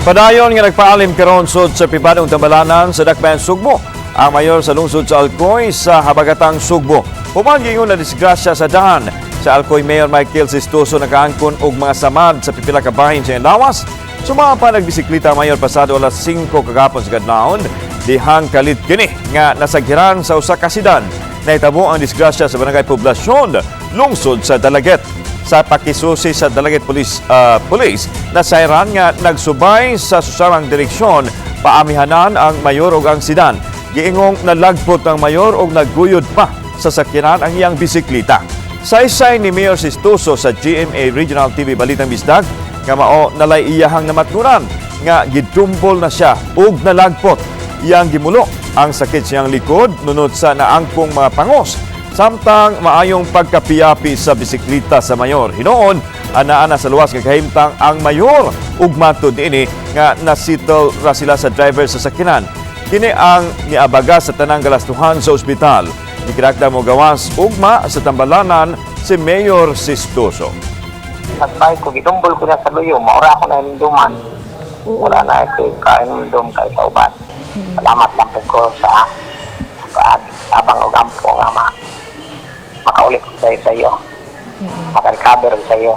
Padayon nga nagpaalim karon sud sa pribadong tambalanan sa Dakbayan Sugbo ang mayor sa lungsod sa Alcoy sa habagatang Sugbo, human giingon na disgrasya sa daan. Sa Alcoy Mayor Michael Sistoso nakaangkon og mga samad sa pipila ka bahin sa iyang lawas. Sumama pa nagbisiklita ang mayor pasado alas 5 kagahapon sa kadlawon dihang kalit kini nga nasaghiran sa usa ka sedan. Nahitabo ang disgrasya sa Barangay Poblasyon, lungsod sa Dalaguete. Sa pakisusi sa Dalaguete Police, nasayran nga nagsubay sa susamang direksyon paamihanan ang mayor ug ang sedan. Giingong nalagpot ang mayor ug nagguyod pa sa sakyanan ang iyang bisikleta. Saysay ni Mayor Sistoso sa GMA Regional TV Balitang Bisdak nga mao nalay iyahang namatnuran nga gidumbol na siya ug nalagpot. Iyang gimulo ang sakit siyang likod nunot sa naangkong mga pangos samtang maayong pagkapiyapi sa bisikleta sa mayor. Hinuon, ana-ana sa luwas nga kahimtang ang mayor ug matud niini nga nasettle ra sila sa driver sa sakyanan. Kini ang niabaga sa tanang galastuhan sa ospital. Gikirakda mo gawas ugma sa tambalanan si Mayor Sistoso. Nagbike ko, gidumbol ko na sa luyo, maura ako na hinumduman. Wala na ako kahinumdum kay sa uban. Salamat lang po ko sa pag tabang og ampo nga ma makaulit ko sa iyo. Makarecover ko sa iyo.